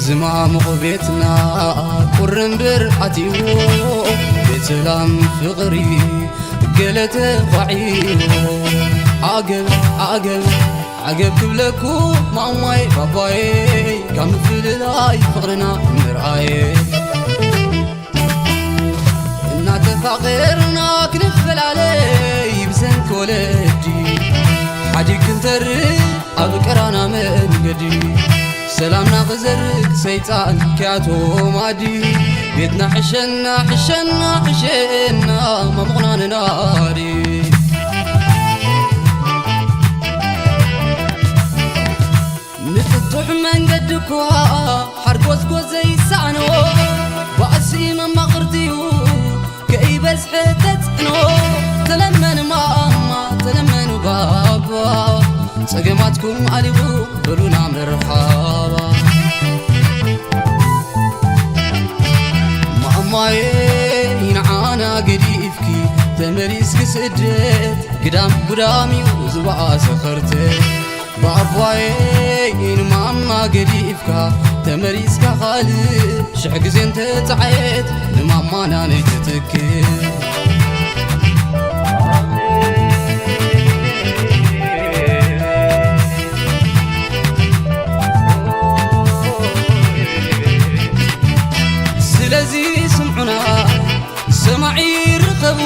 ዝማሙቕ ቤትና ቁሪ እምበር ኣትይዎ፣ ቤት ሰላም ፍቕሪ ገለ ተዃዒዎ። ዓገብ ዓገብ ዓገብ ክብለኩ ማማይ ባባይ፣ ካብ ምፍልላይ ፍቕርና ምርኣየ። እናተፋቐርና ክንፈላለይ ብሰንኪ ወለዲ፣ ሓዲግ ክንተርፍ ኣብ ቀራና መንገዲ። ሰላምና ክዘርግ ሰይጣን ክያቶ ማዲ፣ ቤትና ሕሸና ሕሸና ሕሸና ማሙቕና ንናዲ። ንፍቱሕ መንገዲ እኳ ሓርጎዝጎዝ ዘይሰኣኖ፣ ባእሲ መማቕርቲ'ዩ ከይበዝሐ ተጽዕኖ። ተለመኑ ማማ፣ ተለመኑ ባባ፣ ጸገማትኩም ኣሊኹ በሉና መርሓባ። ማማየ ንዓና ገዲፍኪ ተመሊስኪ ስደት፣ ግዳም ጉዳም'ዩ ዝበኣሰ ኸርተት። ባባየይ ንማማ ገዲፍካ ተመሊስካ ካልእ ሽሕ ግዜ እንተጸዓየት ንማማና ነይትትክእ። ስለዚ ስምዑና ሰማዒ ርከቡ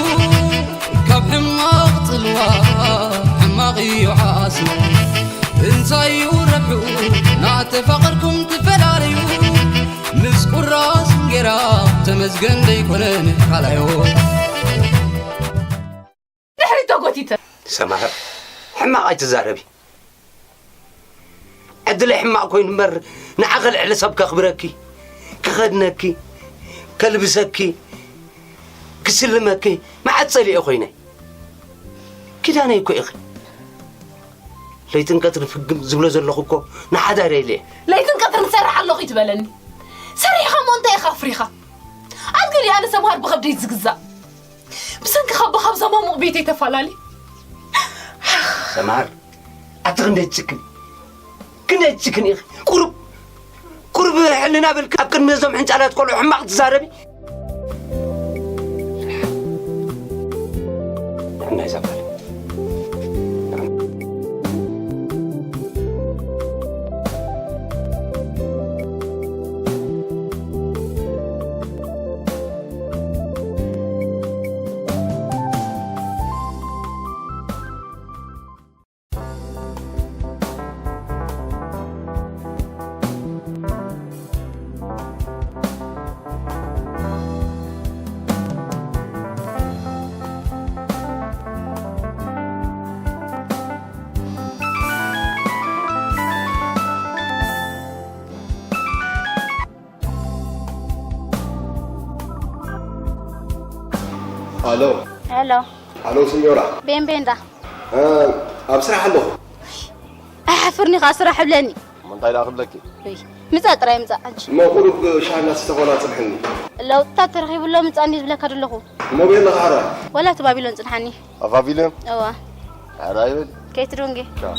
ካብ ሕማቕ ጽልዋ ሕማቕ እዩ ዓስቡ። እንታይ እዩ ረብሑ ናተፋቐርኩም ትፈላለዩ? ምስ ቁራስ እንጌራ ተመስገን ደይኮነን ካልኣዮ። ድሕሪት ተጎቲተ። ሰማኸ ሕማቕ ኣይትዛረቢ። ዕድለይ ሕማቕ ኮይኑ እምበር ንዓኺ ልዕሊ ሰብ ከኽብረኪ፣ ክኸድነኪ፣ ከልብሰኪ፣ ክስልመኪ መዓት ጸሊኤ ኮይነ። ኪዳነይ እኮ ኢኺ። ለይትን ቀትሪ ፍግም ዝብሎ ዘለኹ እኮ ንሓዳር ኢለ እየ። ለይትን ቀትርን ትሰርሕ ኣለኹ ይትበለኒ። ሰሪሕኻ እሞ እንታይ ኢኻ ኣፍሪኻ? ኣድገሊ ኣነ ሰምሃር ብኸብደይ ዝግዛእ። ብሰንኪ ካብ ብኻብ ዘማሙቕ ቤተይ ተፋላሊ። ሰምሃር፣ ኣቲ ክንደይ ትጭክን፣ ክንደይ ትጭክን ኢኺ። ቁሩብ፣ ቁሩብ ሕልና በልኪ ኣብ ቅድሚ እዞም ሕንጫላት ቆልዑ ሕማቕ ትዛረቢ። ንሕና ይዛባል። ኣሎ። ኣሎ። ኣሎ፣ ሲኞራ። ቤንቤንዳ። እ፣ ኣብ ስራሕ ኣለኹ። ኣይሓፍርኒ ኸዓ ስራሕ እብለኒ። እሞ እንታይ ደኣ ክብለኪ? እይ፣ ምጻእ ጥራይ ምጻእ፣ ሕጂ። እሞ ቁሩብ ሻሂ እናስተኾና ጽንሕኒ። ለውጥታት ተረኺቡ ኣሎ፣ ምጻእ እንዲ ዝብለካ ዘለኹ። እሞ በየን ኣለኻ ሓራ? ዋላ እቲ ባቢሎን ጽንሓኒ። ኣብ ባቢሎን? እዋ። ሓራ ይበል። ከይትደንጊ። ቻው።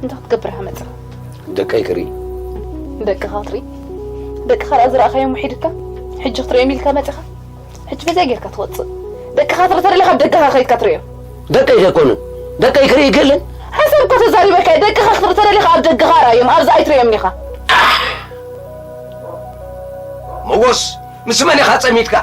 እንታይ ክትገብር ኢኻ መጺኻ? ደቀይ ክርኢ። ደቅኻ ክትርኢ? ደቅኻ ደኣ ዝረኣኻዮም ውሒድካ? ሕጂ ክትርእዮም ኢልካ መጺኻ? ሕጂ በዚኣ ጌርካ ትወጽእ። ደቅኻ ክትርኢ ተደሊኻ ኣብ ደገኻ ከይድካ ትርእዮም። ደቀይ ደኮኑን ደቀይ ክርኢ ይክእልን? ሓሳብ እኮ ተዛሪበካ እየ። ደቅኻ ክትርኢ ተደሊኻ ኣብ ደገኻ ርኣዮም። ኣብዛ ኣይትርእዮምን ኢኻ። መጎስ ምስ መን ኢኻ ጸሚድካ?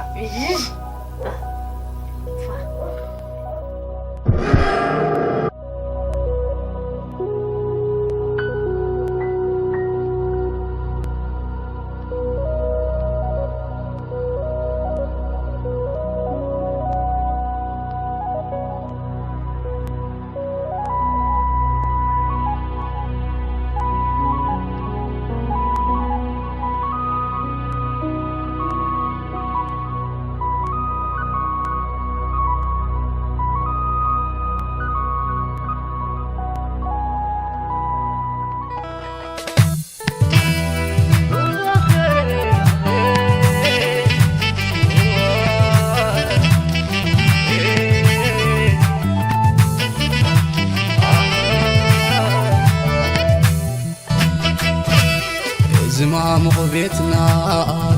ዝማሙቕ ቤትና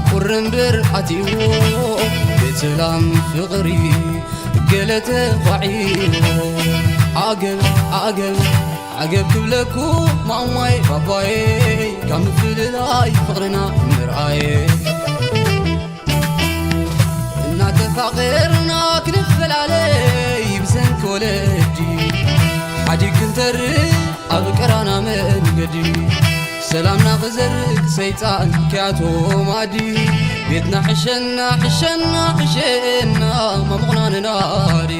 ቁሪ እምበር ኣትይዎ፣ ቤት ሰላም ፍቕሪ ገለ ተዃዒዎ። ዓገብ ዓገብ ዓገብ ክብለኩ ማማይ ባባየ፣ ካብ ምፍልላይ ፍቕርና ምርኣየ። እናተፋቐርና ክንፈላለይ ብሰንኪ ወለዲ፣ ሓዲግ ክንተርፍ ኣብ ቀራና መንገዲ። ሰላምና ክዘርግ ሰይጣን ክኣትዎ ማዲ፣ ቤትና ሕሸና ሕሸና ሕሸና ማሙቕና ንናዲ።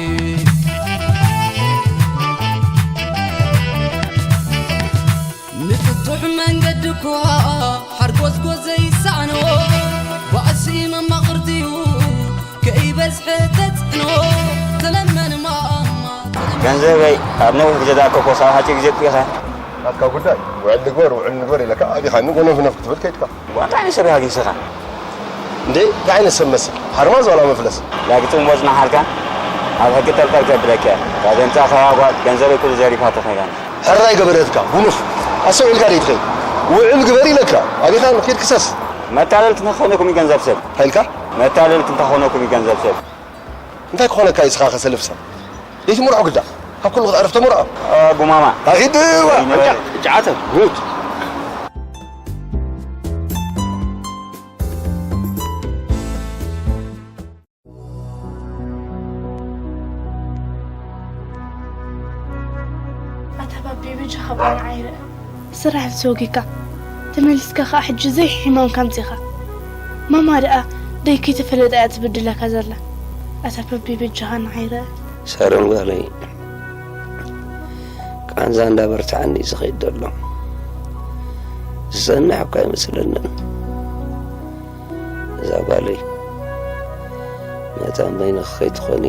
ንጥጡሕ መንገዲ እኳ ሓርጎዝጎዝ ዘይሰኣኖ፣ ባእሲ መማቕርቲኡ ከይበዝሐ ተጽዕኖ፣ ተለመን ማማ፣ ተለመን ገንዘበይ ኣብ ነዊሕ ግዜ ዝኣከብኩዎ ሳብ ሓጺር ግዜ ኣጥፊእኻ። ናትካ ጉዳይ፣ ውዕል ንግበር፣ ውዕል ንግበር ኢለካ ኣቢኻኒ፣ ጎነፍነፍ ክትብል ከይድካ። እንታይ ዓይነት ሰብ ኢኻ ግን ንስኻ? እንዴ፣ እንታይ ዓይነት ሰብ መስል? ሓርማዝ ዋላ መፍለስ? ላግጺ እሞ ጽናሕ ኣልካ፣ ኣብ ሕጊ ጠልጠል ከብለካ እየ። ካብ ህንጻ ከያ ጓል፣ ገንዘበይ ኩሉ ዘሪፋቶ ከይዳኒ። ሕራይ ገበረትካ፣ ጉኑፍ። ኣስተውዒልካ ደይ ትኸይድ? ውዕል ግበር ኢለካ፣ ኣቢኻ ንኺድ ክሰስ። መታለልቲ እንታይ ክኾነኩም እዩ ገንዘብ ሰብ? እንታይ ኢልካ? መታለልቲ እንታይ ክኾነኩም እዩ ገንዘብ ሰብ? እንታይ ክኾነካ እዩ ስኻ ከሰልፍ ሰብ? ደይ ትምርዖ ግዳ፣ ካብ ኩሉ ክትዕርፍ ተምርዖ። እ፣ ጉማማ። ኣኺድ ዋ። ወይኒ በሬ። ጫዓተ፣ ሙት። ኣታ ባቢ፣ በጃኻ እባ ንዓይ ርኣ። ስራሕ ተሰጒግካ፣ ተመሊስካ ኸኣ ሕጂ ዘይሕማምካ ኣምጺእኻ። ማማ ደኣ ደይ ከይተፈለጠ እያ ትብድለካ ዘላ። ኣታ ባቢ፣ በጃኻ ንዓይ ርኣ። ሳሮን ጓለይ፣ ቃንዛ እንዳበርትዓኒ እዩ ዝኸይድ ዘሎ። ዝጸንሕ እኳ ኣይመስለንን። እዛ ጓለይ፣ መታን በይንኺ ከይትኾኒ፣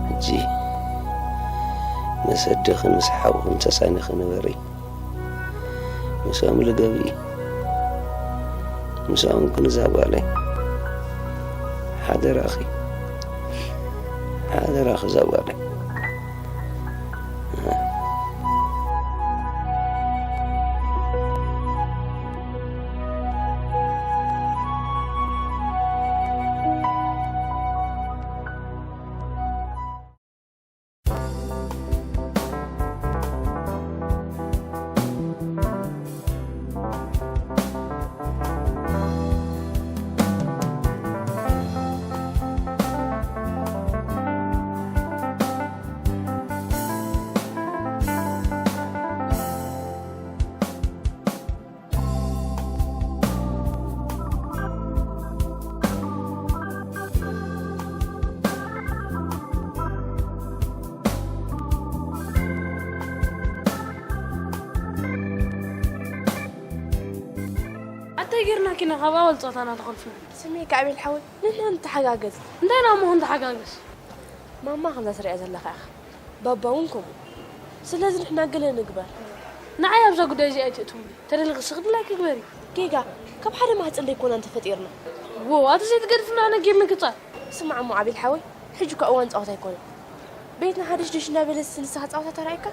ሕጂ ምስ ኣደኽን ምስ ሓውኽን ተሳኒኺ ንበሪ። ምስኦም ልገቢ። ምስኦም ግን እዛ ጓለይ፣ ሓደራኺ፣ ሓደራኺ እዛ ጓለይ። ኣታይ ጌርናኪ ኢና ካብ ኣወል ጾታና ተኾልፍና። ስሚ ከኣቤል ሓወይ ንሕና ንተሓጋገዝ። እንታይ ኢና እሞ ክንተሓጋገዝ? ማማ ከምዛ ትሪኣ ዘለኻ ኢኻ። ባባ እውን ከምኡ። ስለዚ ንሕና ገለ ንግበር። ንዓይ ኣብዛ ጉዳይ እዚኣ ኣይትእትውኒ። ተደሊኺ ስኽድላኪ ግበሪ። ጌጋ ካብ ሓደ ማህፀን ደይኮናን ተፈጢርና። ዎ ኣቲ ዘይትገድፍና ኣነ ጌም ምክፃል። ስማዕ እሞ ኣቤል ሓወይ ሕጂ እኳ እዋን ፀወታ ኣይኮነን። ቤትና ሓደሽደሽ እንዳበለስ ንስኻ ፃወታ ተራእየካ?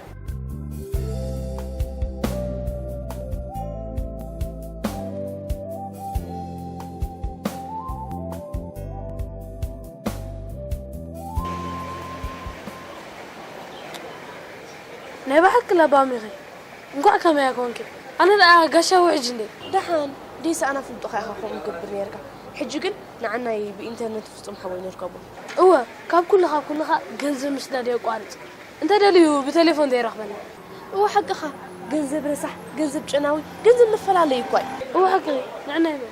ናይ ብሓቂ ለባም ኢኺ። እንኳዕ ከመያ ኮንኪ። ኣነ ደኣ ጋሻ ውሕጅ እንዴ። ደሓን ደይሰኣና ፍልጦኻ ኢኻ ከምኡ ትገብር ነይርካ። ሕጂ ግን ንዓናይ ብኢንተርነት ፍጹም ሓወይ ንርከቦ። እወ፣ ካብ ኩሉ ካብ ኩልኻ ገንዘብ ምስዳድ የቋርጽ። እንተ ደልዩ ብቴሌፎን ዘይረኽበና። እወ ሓቅኻ። ገንዘብ ረሳሕ፣ ገንዘብ ጨናዊ፣ ገንዘብ መፈላለዩ እኳ እዩ። እወ ሓቂ። ንዕና ይበል።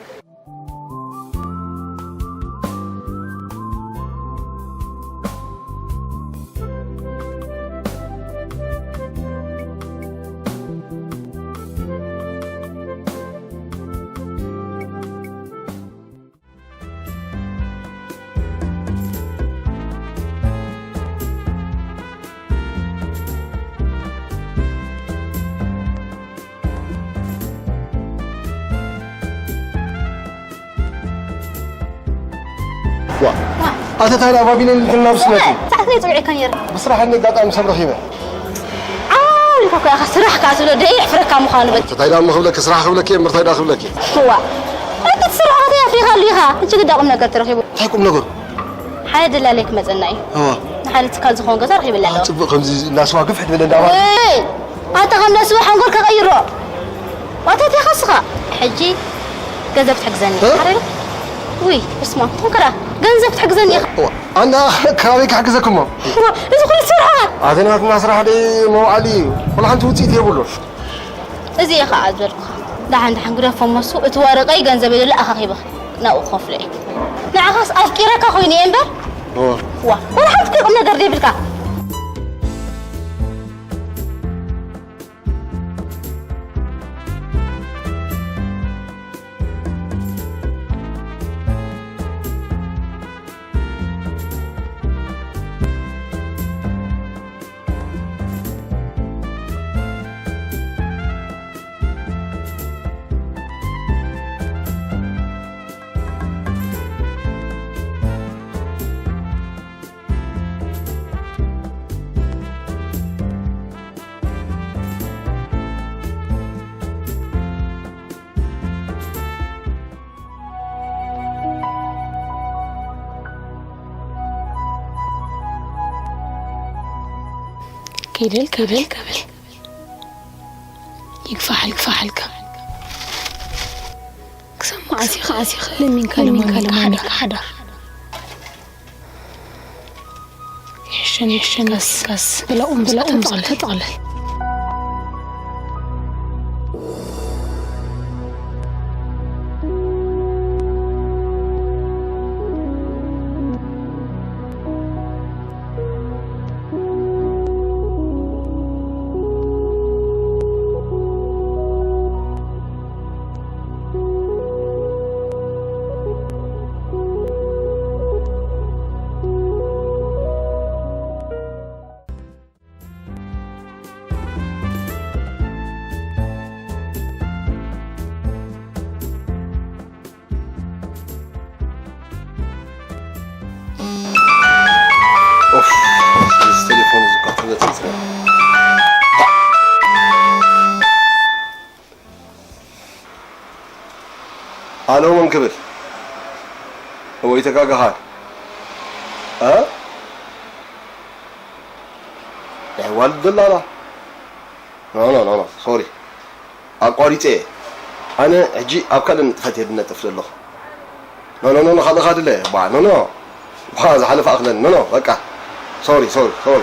ዋ፣ ኣተ ታዲያ ባቢለይ ልክና ብስነቱ? ሰዓት ናይ ጽውዒ ከን የር። ብስራሕ ኣጋጣሚ ሰብ ረኺበ። ዓው ኢልካ እኮ ኢኻ ስራሕ ከኣ ትብሎ ደይ ይሕፍረካ ምዃኑ በል። እንታይ ደኣ እሞ ክብለኪ፣ ስራሕ ክብለኪ እምበር እንታይ ደኣ ክብለኪ? ዋ፣ እቲ ትሰርሖ እንታይ ኣፍሪኻሉ ኢኻ? ሕጂ ግዳ ቁም ነገር ተረኺቡ። እንታይ ቁም ነገሩ? ሓደ ደላላይ ክመጸና እዩ። እዋ። ንሓደ ትካል ዝኸውን ገዛ ረኺብላ ኣለኹ። ጽቡቕ፣ ከምዚ እናስዋ ግፍሕ ትብል እንዳ ማለት። እይ! ኣታ ከም ነስዋ ሓንጎል ከቐይሮ። ዋታ እንታይ ከስኻ? ሕጂ ገንዘብ ትሕግዘኒ። እ? ሓረር? ውይ፣ እስማ፣ ትኾንከራ ገንዘብ ትሕግዘኒ ኢኻ። እዋ፣ ኣና ከባቢ ክሕግዘክሞ። እዋ፣ እዚ ኩሉ ትሰርሖ? ኣቲ ናትና ስራሕ ደይ መውዓሊ እዩ። ወላ ሓንቲ ውጽኢት የብሉን። እዚ እየ ኸዓ ዝበልኩኻ። ደሓን ደሓን ግደፎ እሞ እሱ፣ እቲ ወረቐይ ገንዘበይ ዘሎ ኣኻኺበ ናብኡ ክኸፍሎ እየ። ንዓኻስ ኣፍቂረካ ኮይኑ እየ እምበር። እወ። ዋ፣ ወላ ሓንቲ ቁም ነገር ዘይብልካ። ከይደልካ፣ ከይደልካ በል። ይግፋሕ፣ ይግፋሕ፣ ይግፋሕ። ክሳብ መዓስ ኢኻ፣ መዓስ ኢኻ ለሚንካ፣ ለሚንካ፣ ለማኒካ ለማኒካ ሓዳር? ሓዳር? ይሕሸኒ፣ ይሕሸኒ፣ ቀስ፣ ቀስ፣ ብላኡም፣ ብላኡም፣ ብላኡም፣ ተጠቕለል። ኦፍ፣ እዚ ቴሌፎን እዚ እኳ ተበፂፅና። ኣሎ፣ መን ክብል? እወ፣ ይተጋገኻ። እ? ናይ ዋልድ ደላላ? ኖ፣ ኖ፣ ኖ፣ ኖ፣ ሶሪ። ኣቋሪጸ እየ። ኣነ ሕጂ ኣብ ካልእ ንጥፈት እየ ዝነጥፍ ዘለኹ። ኖ፣ ኖ፣ ኖ፣ ኖ፣ ካልእኻ ድለ። ባ፣ ኖ፣ ኖ። ባ፣ ዝሓለፈ ኣኽለኒ። ኖ፣ ኖ፣ በቃ። ሶሪ፣ ሶሪ፣ ሶሪ።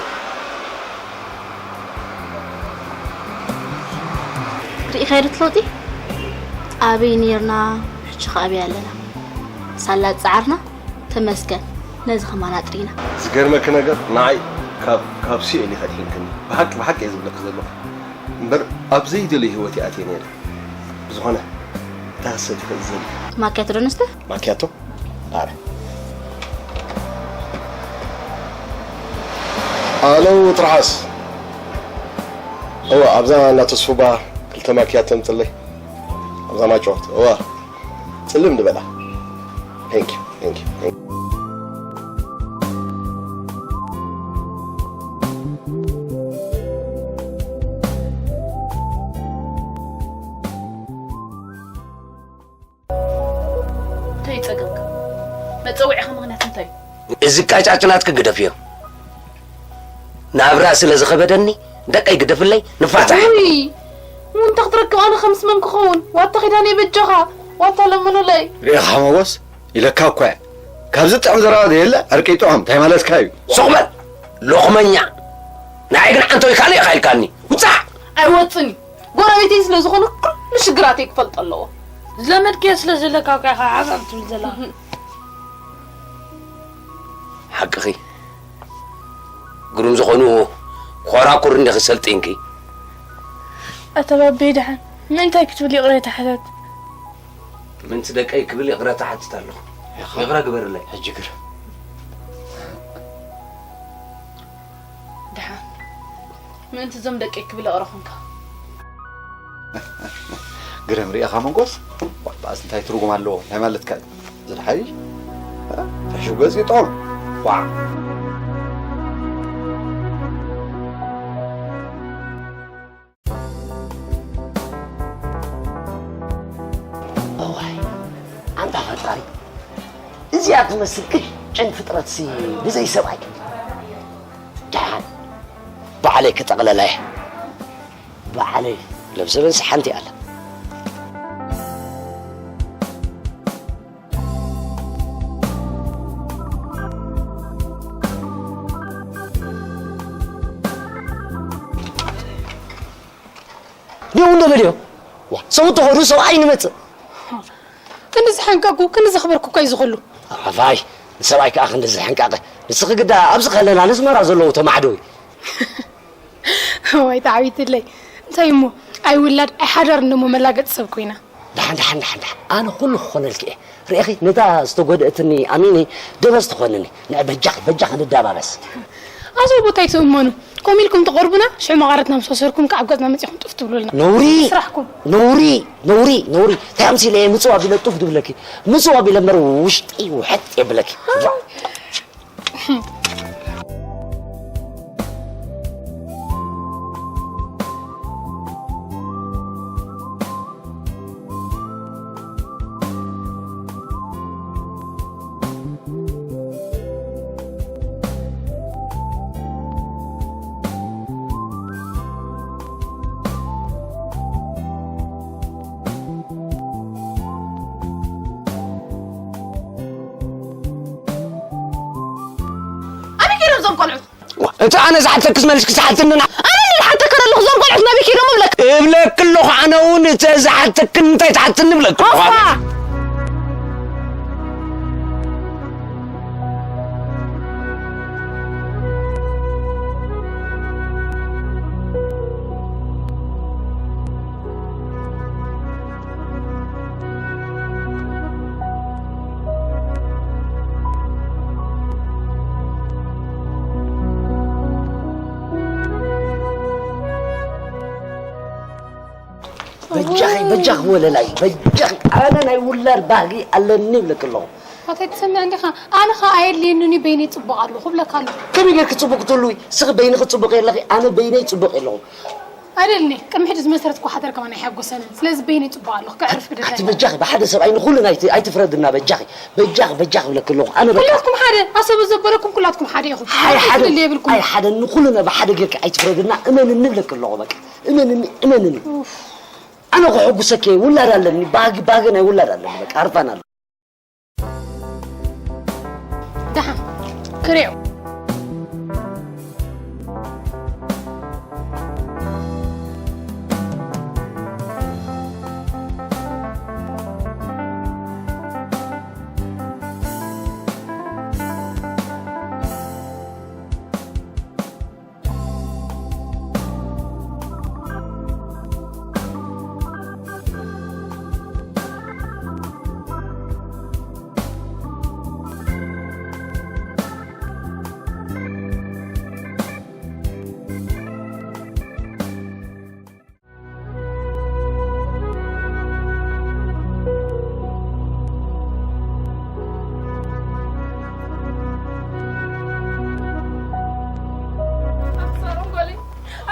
ርኢኻዮ ዶ እቲ ለውጢ? ኣበይ ኔርና፣ ሕጂ ኸ ኣበይ ኣለና? ሳላ ዝጸዓርና፣ ተመስገን፣ ነዚ ኸማን ኣጥሪና። ዝገርመኪ ነገር፣ ንዓይ ካብ፣ ካብ ሲኦል ኢኺ ኣድሒንክኒ። ብሓቂ፣ ብሓቂ እየ ዝብለኪ ዘለኹ። እምበር፣ ኣብ ዘይደልዮ ህይወት እየ ኣትየ ነይረ። ብዝኾነ፣ እንታይ ክሰቲ ክእዝዘኒ? ማክያቶ ዶ ንስተ? ማክያቶ? ኣረ። ኣለው ትርሓስ። እወ፣ ኣብዛ እናተስፉባ ክልተ ማክያቶ ኣምፅለይ። ኣብዛ ማጫወት። እወ። ፅልም ንበላ። Thank you, thank you, thank you. እንታይ እዩ ጸገምካ? መጸውዒኻ ምኽንያት እንታይ እዩ? እዚ ቃጫጭ ናትኪ ግደፍዮ። ናብራ ስለ ዝኸበደኒ፣ ደቀይ ግደፍለይ፣ ንፋታ። ውይ፣ እውን እንተ ክትረክብ ኣነ ከምስ መን ክኸውን? ዋታ ኪዳነ በጃኻ፣ ዋታ ለምኑለይ። ርኢኻ መጎስ? ኢለካ እኮ እየ። ካብዚ ጥዑም ዘረባ ዘየለ ዕርቂ ይጥዖም፣ እንታይ ማለትካ እዩ? ሱቕ በል፣ ሎኽመኛ። ንዓይ ግን ዓንቶ ይካል ኢኻ ኢልካኒ። ውጻእ! ኣይወጽን እዩ። ጎረቤተይ ስለ ዝኾነ ኩሉ ሽግራተይ ክፈልጦ ኣለዎ። ዝለመድክዮ ስለ ዘለካ እኮ ኢኻ ዓብዕብ ትብል ዘለኻ። ሓቅኺ። ግሩም ዝኾኑ ኮራኩር እንዲኺ ሰልጢንኪ። ኣታ ባበይ ደሓን፣ ምእንታይ ክትብል ይቕሬታ ሓተት? ምእንቲ ደቀይ ክብል ይቕረታ ሓትት ኣለኹ። ኢኻ? ይቕረ ግበርለይ። ሕጂ ግር። ደሓን፣ ምእንቲ እዞም ደቀይ ክብል ይቕረ ኾንካ። ግርም ርኢኻ መንጎስ? ዋ፣ በኣስ እንታይ ትርጉም ኣለዎ? እንታይ ማለትካ እዩ? ዝድሓይ? እ? ተሕሽው ገጽ ይጦም። ዋ። እዋይ፣ ኣንታ ፈጣሪ፣ እዚኣ ትመስል ቅጭን ፍጥረትሲ ብዘይ ሰብኣይ። ደሓን፣ ባዕለይ ክጠቕለላ እየ። ባዕለይ ለብሰበንስ ሓንቲ ኣላ። ኔው እንዶ በልዮ። ዋ፣ ሰው ተኾዱ ሰው ኣይንመጽእ። ክንዲ ዝሓንቀኩ፣ ክንዲ ዘኽበርኩ እኮ እዩ ዝኽሉ። ኣፋይ፣ ንሰብኣይ ከኣ ክንዲ ዝሕንቃቐ። ንስኺ ግዳ ኣብዚ ከለና ነስመራ ዘለዉ ተማዕዶ እዩ። ወይ ተዓዊትለይ። እንታይ እሞ፣ ኣይውላድ ኣይሓዳር እንደሞ መላገጺ ሰብ ኮይና። ደሓን፣ ደሓን፣ ደሓን፣ ደሓን። ኣነ ኩሉ ክኾነልኪ እየ። ርኢኺ፣ ነታ ዝተጎድእትኒ ኣሚኒ ደበስ ትኾንኒ። ንዕ በጃኺ፣ በጃኺ ንዳባበስ። ኣዞ ቦታ ኣይትእመኑ። ከምኡ ኢልኩም ትቐርቡና፣ ሽዑ መቓረትና ምስ ወሰድኩም፣ ከኣ ኣብ ገጽና መጺኹም ጡፍ ትብሉልና። ነውሪ! ስራሕኩም። ነውሪ! ነውሪ! ነውሪ! እንታይ ኣምሲለ እየ ምጽዋ ቢለ ጡፍ ድብለኪ? ምጽዋ ቢለ እምበር ውሽጢ ውሕጥ የብለኪ። ኣበይ ከይዶም እዞም ቆልዑት? ዋ፣ እቲ ኣነ ዝሓተክስ መልስኪ ትሓትንና። ኣነ እንድየ ዝሓተካ ዘለኹ፣ እዞም ቆልዑት ናበይ ከይዶም እብለካ? እብለኪ ኣለኹ፣ ኣነ እውን እቲ ዝሓተክን እንታይ ትሓትኒ እብለኪ ኣለኹ። ኦፋ! በጃኺ፣ በጃኺ ወለላይ፣ በጃኺ። ኣነ ናይ ውላድ ባህጊ ኣለኒ እብለኪ ኣለኹ። ኣታ ትሰምዕ እንዲኻ? ኣነ ኸኣ ኣየድልየንን እዩ፣ በይነይ ጽቡቕ ኣለኹ እብለካ ኣለኹ። ከመይ ጌርኪ ጽቡቕ ትህልዊ? ንስኺ በይንኺ ጽቡቕ የለኺ፣ ኣነ በይነይ ጽቡቕ የለኹ። ኣይደልኒ፣ ቅድሚ ሕጂ ዝመሰረትኩ ሓዳር ከማን ኣይሓጎሰንን። ስለዚ በይነይ ጽቡቕ ኣለኹ፣ ከዕርፍ ግደደኒ። ኣቲ በጃኺ፣ ብሓደ ሰብኣይ ንኹሉ ናይ ኣይትፍረድና፣ በጃኺ። በጃኺ፣ በጃኺ እብለኪ ኣለኹ። ኣነ በቃ ኩላትኩም ሓደ፣ ኣሰብ ዘበለኩም ኩላትኩም ሓደ ኢኹም። ኣይ ሓደ፣ ኣይ ሓደ፣ ንኹሉና ብሓደ ጌርኪ ኣይትፍረድና፣ እመንኒ እብለኪ ኣለኹ፣ በቃ። እመንኒ፣ እመንኒ። ኡፍ። ኣነ ከሐጉሰኪ እየ፣ ውላድ ኣለኒ፣ ባህጊ፣ ባህጊ ናይ ውላድ ኣለኒ፣ በቃ፣ ኣርፋን ኣሎ። ደሓን ክሪኦ።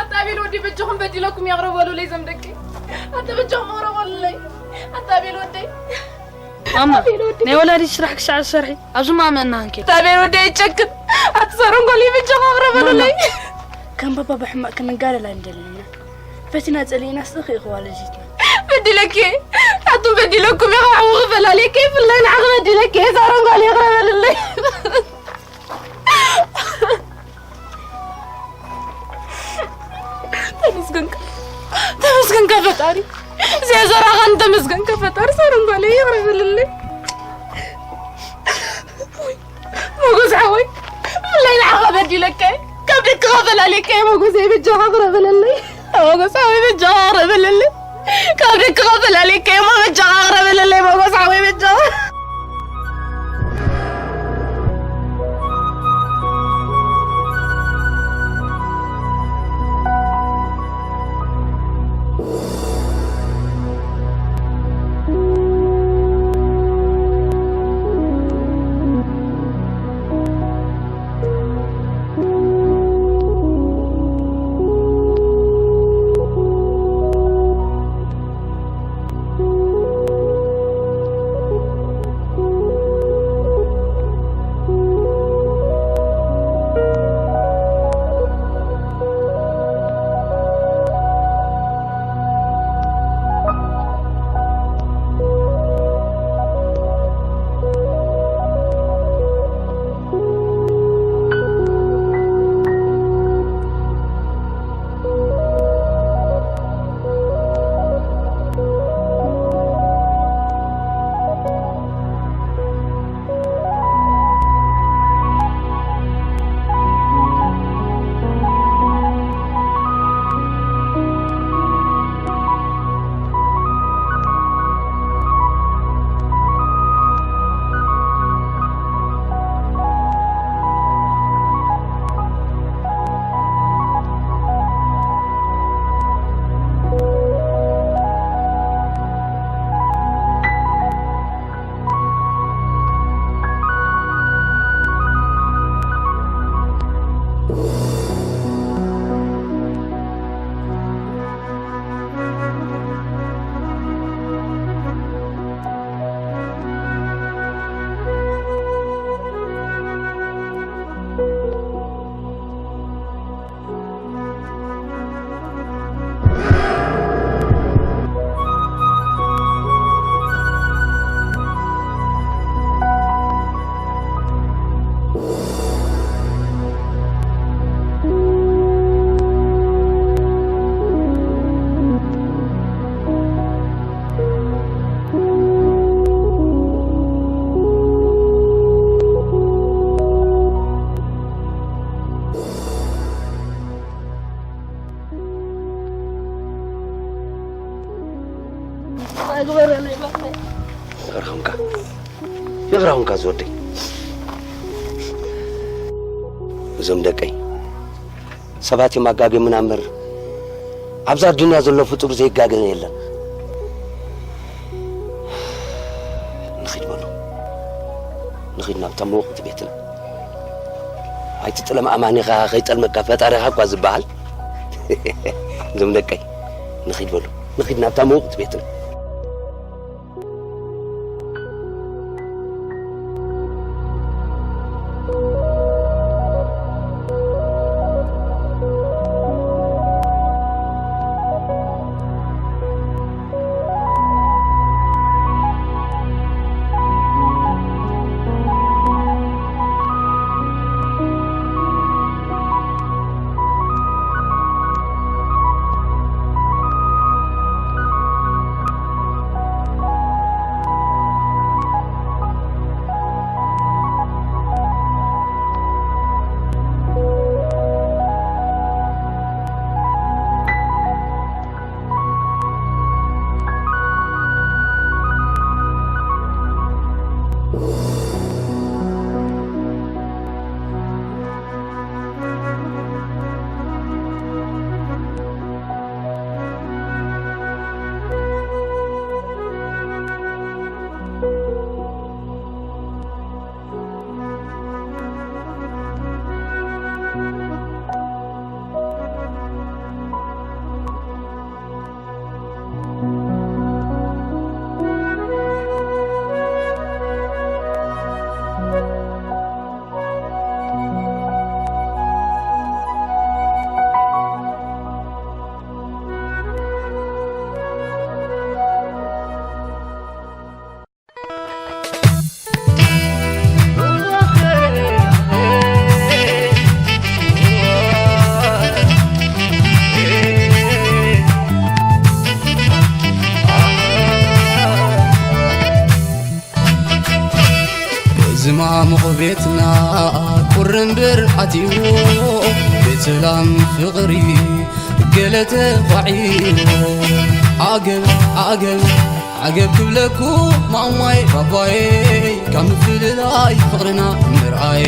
ኣታ ቤል ወዲ በጃኹም በዲለኩም ይቕረ በሉለይ ዘም ደቂ። ኣታ በጃኹም ይቕረ በሉለይ። ኣታ ቤል ወደይ። ማማ፣ ኣታ ቤል ወደይ። ናይ ወላዲት ስራሕ ክሳዕ ዝሰርሒ ኣብዚ ማመ እናሃንኪ። ኣታ ቤል ወደይ ይጨክን። ኣታ ሰረንጎሊ በጃኹም ይቕረ በሉለይ። ማማ፣ ኣንባባ ብሕማቕ ክንጋደል ኣይንደልን ኢና። ፈቲና ጸሊእና ስኽ ኢኹዋ ልጅትና። በዲለኪ፣ ኣቱም በዲለኩም ኢኻ፣ ሓዊ ክፈላልየኪ፣ ብፍላይ ንዓኺ በዲለኪ፣ ሳሮን ጓል ይቕረ በልለይ። ተመስገንካ፣ ተመስገንካ ፈጣሪ። እዚኣ ዘራኻን ተመስገንካ ፈጣሪ፣ ሳሮን ጓል ይቕረ በልለይ። ሞጎስ ሓወይ፣ ብፍላይ ንዓኻ በዲለካ እየ። ካብ ደቅኻ ፈላሊካ እየ ሞጎስ፣ በጃኻ ቅረበለለይ። ሞጎስ ሓወይ፣ በጃኻ ቅረበለለይ። ካብ ደቅኻ ፈላሊካ እየ፣ በጃኻ ቅረበለለይ ሞጎስ ሓወይ፣ በጃኻ። ይቕረ ኹንካ፣ ይቕረ ኹንካ ዝወደይ። እዞም ደቀይ ሰባት እዮም ኣጋግዮምና እምበር፣ ኣብዛ ኣዱንያ ዘሎ ፍጡር ዘይጋገ የለን። ንኺድ በሉ፣ ንኺድ ናብታ መወቕቲ ቤትና። ኣይትጥለም ኣማኒኻ፣ ከይጠልመካ ፈጣሪኻ እኳ ዝበሃል። እዞም ደቀይ፣ ንኺድ በሉ፣ ንኺድ ናብታ መወቕቲ ቤትና። ቤትና ቁርንብር ኣትይዎ፣ ቤት ሰላም ፍቕሪ ገለ ተዃዒዎ። ዓገብ ዓገብ ዓገብ ክብለኩ ማማይ ባባይ፣ ካብ ምፍልላይ ፍቕርና ምርኣየ።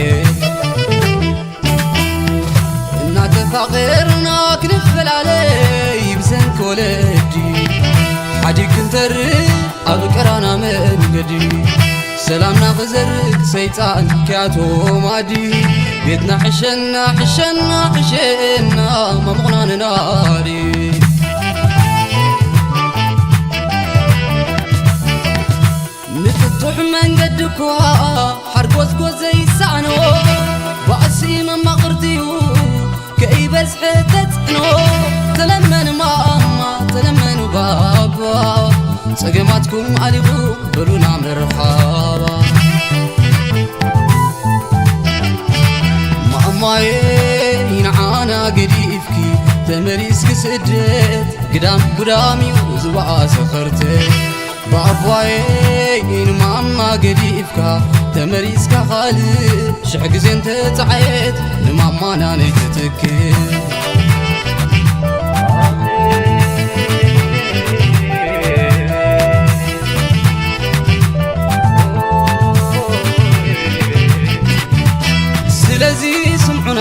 እናተፋቐርና ክንፈላለይ ብሰንኪ ወለዲ፣ ሓዲግ ክንተርፍ ኣብ ቀራና መንገዲ። ሰላምና ክዘርግ ሰይጣን ክያቶ ማዲ፣ ቤትና ሕሸና ሕሸና ሕሸና ማሙቕና ንናዲ። ንፍቱሕ መንገዲ እኳ ሓርጎዝጎዝ ዘይሰኣኖ፣ ባእሲ መማቕርቲ'ዩ ከይበዝሐ ተጽዕኖ። ተለመኑ ማማ፣ ተለመኑ ባባ፣ ጸገማትኩም ኣሊኹ በሉና መርሓባ። ማማየ ንዓና ገዲፍኪ ተመሊስኪ ስደት፣ ግዳም ጉዳም'ዩ ዝበኣሰ ኸርተት። ባባየይ ንማማ ገዲፍካ ተመሊስካ ካልእ ሽሕ ግዜ እንተጸዓየት ንማማና ነይትትክእ። ስለዚ ስምዑና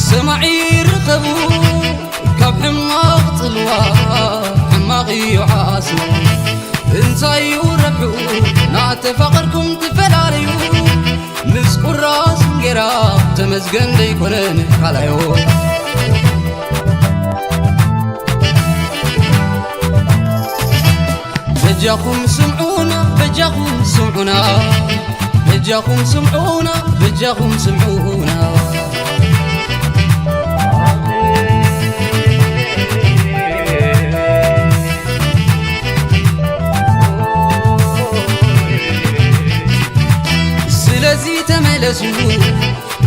ሰማዒ ርከቡ፣ ካብ ሕማቕ ጽልዋ ሕማቕ እዩ ዓሱ። እንታይ እዩ ረብሕኡ ናተፋቐርኩም ትፈላለዩ? ምስ ቁራስ እንጌራ ተመስገን ደይኮነን ካልኣዮ። በጃኹም ስምዑና፣ በጃኹም ስምዑና፣ በጃኹም ስምዑና፣ በጃኹም ስምዑና። ስለዚ ተመለሱ፣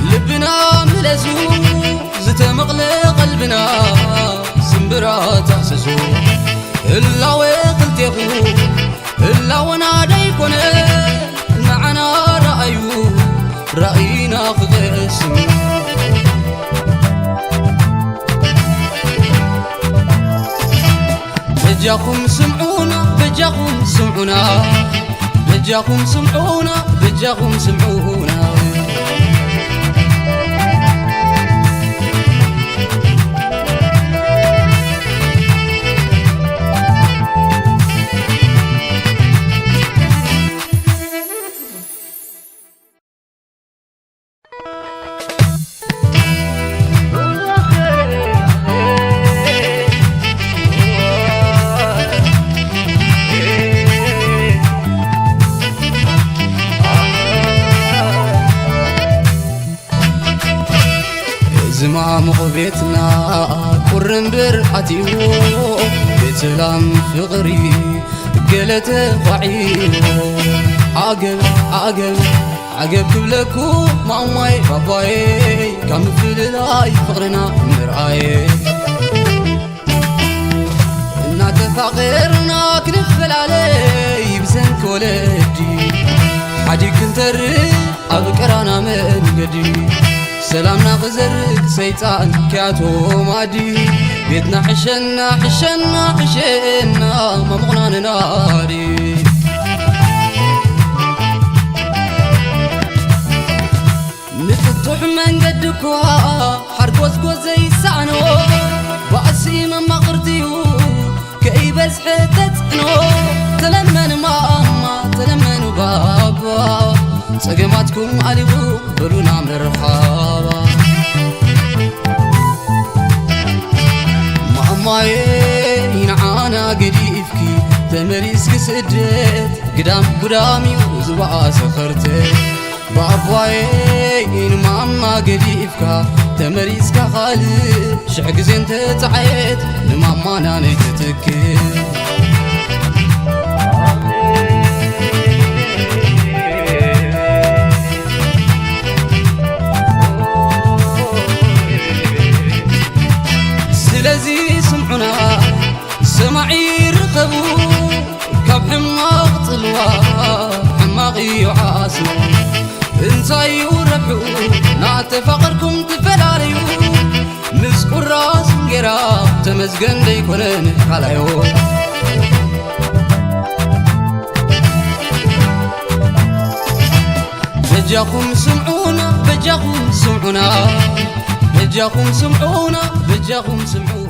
ልብና ምለሱ፣ ዝተመቕለ ቀልብና ስምብራ ታህስሱ። ህላወ ክልቴኹ ህላወና ደይኮነ፣ ንዓና ረኣዩ፣ ራእይና ክቐስም። በጃኹም ስምዑና፣ በጃኹም ስምዑና፣ በጃኹም ስምዑና፣ በጃኹም ስምዑና። ዝማሙቕ ቤትና ቁርንብር ኣትይዎ፣ ቤት ሰላም ፍቕሪ ገለ ተዃዒዎ። ዓገብ ዓገብ ዓገብ ክብለኩ ማማይ ባባይ፣ ካብ ምፍልላይ ፍቕርና ምርኣየ። እናተፋቐርና ክንፈላለይ ብሰንኪ ወለዲ፣ ሓዲግ ክንተርፍ ኣብ ቀራና መንገዲ። ሰላምና ክዘርግ ሰይጣን ክያቶ ማዲ፣ ቤትና ሕሸና ሕሸና ሕሸና ማሙቕና ንናዲ። ንፍቱሕ መንገዲ እኳ ሓርጎዝጎዝ ዘይሰኣኖ፣ ባእሲ መማቕርቲ'ዩ ከይበዝሐ ተጽዕኖ። ተለመኑ ማማ፣ ተለመኑ ባባ፣ ጸገማትኩም ኣሊኹ በሉና መርሓባ። ማማየ ንዓና ገዲፍኪ ተመሊስኪ ስደት፣ ግዳም ጉዳም'ዩ ዝበኣሰ ኸርተት። ባባየይ ንማማ ገዲፍካ ተመሊስካ ካልእ ሽሕ ግዜ እንተጸዓየት ንማማና ነይትትክእ። ስለዚ ስምዑና ሰማዒ ርከቡ፣ ካብ ሕማቕ ጽልዋ ሕማቕ እዩ ዓስቡ። እንተ ተፋቐርኩም ትፈላለዩ ምስ ቁራስ እንጌራ ተመስገን ደይኮነን ካልኣዮ። በጃኹም ስምዑና በጃኹም ስምዑና በጃኹም ስምዑና በጃኹም ስምዑ